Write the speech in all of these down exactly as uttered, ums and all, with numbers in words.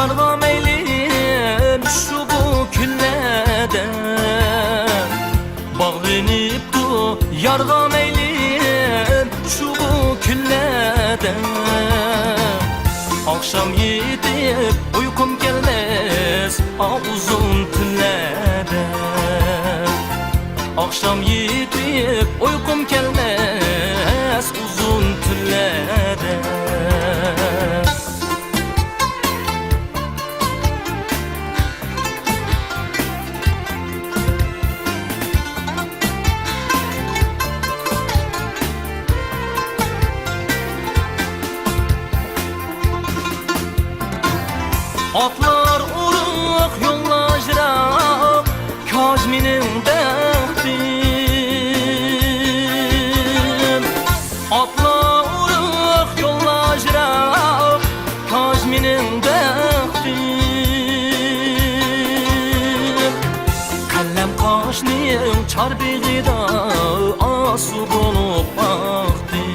يارغا مەيلىم شۇ بۇ كۈنلەردە، باغلىنىپتۇ يارغا مەيلىم شۇ بۇ كۈنلەردە. ئاخشام يېتىپ ئۇيقۇم كەلمەس ئا ئۇزۇن تۈنلەردە، ئاخشام يېتىپ ئۇيقۇم كەلمەس ئۇزۇن تۈنلەردە. ئاتلار ئورۇق، يوللار يىراق، كاج مېنىڭ بەختىم. ئاتلار ئورۇق، يوللار يىراق، كاج مېنىڭ بەختىم. قەلەم قاشنىڭ چاربېغىدا ئاسۇ بولۇپ ئاقتى.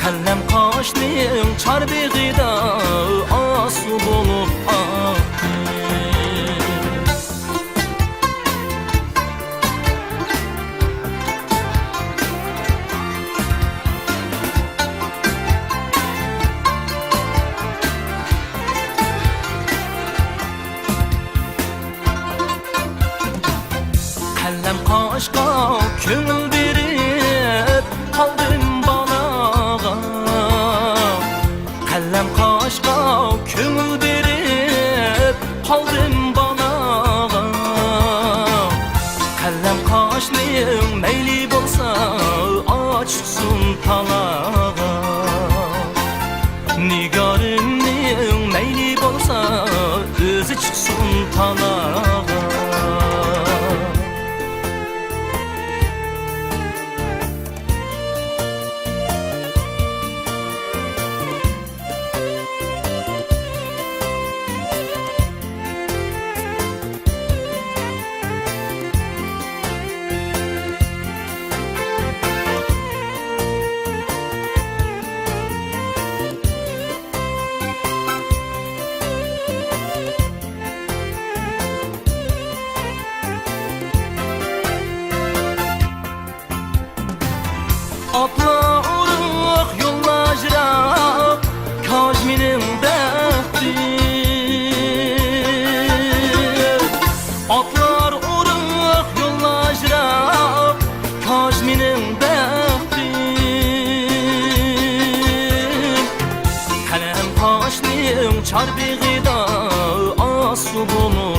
قەلەم قاشنىڭ چاربېغىدا ئاسۇ بولۇپ ئاقتى. قەلەم قاشقا كۆڭۈل بېرىپ قالدىم بالاغا. قەلەم قاشقا كۆڭۈل بېرىپ قالدىم بالاغا. قەلەم قاشنىڭ مەيلى بولسا ئاچىقسۇن تالاغا. نىگارىمنىڭ مەيلى بولسا ئۆزى چىقسۇن تالاغا. ئاتلار ئورۇق، يوللار يىراق، كاج مېنىڭ بەختىم. ئاتلار ئورۇق، يوللار يىراق، كاج مېنىڭ بەختىم. قەلەم قاشنىڭ چاربېغىدا ئاسۇ بولۇپ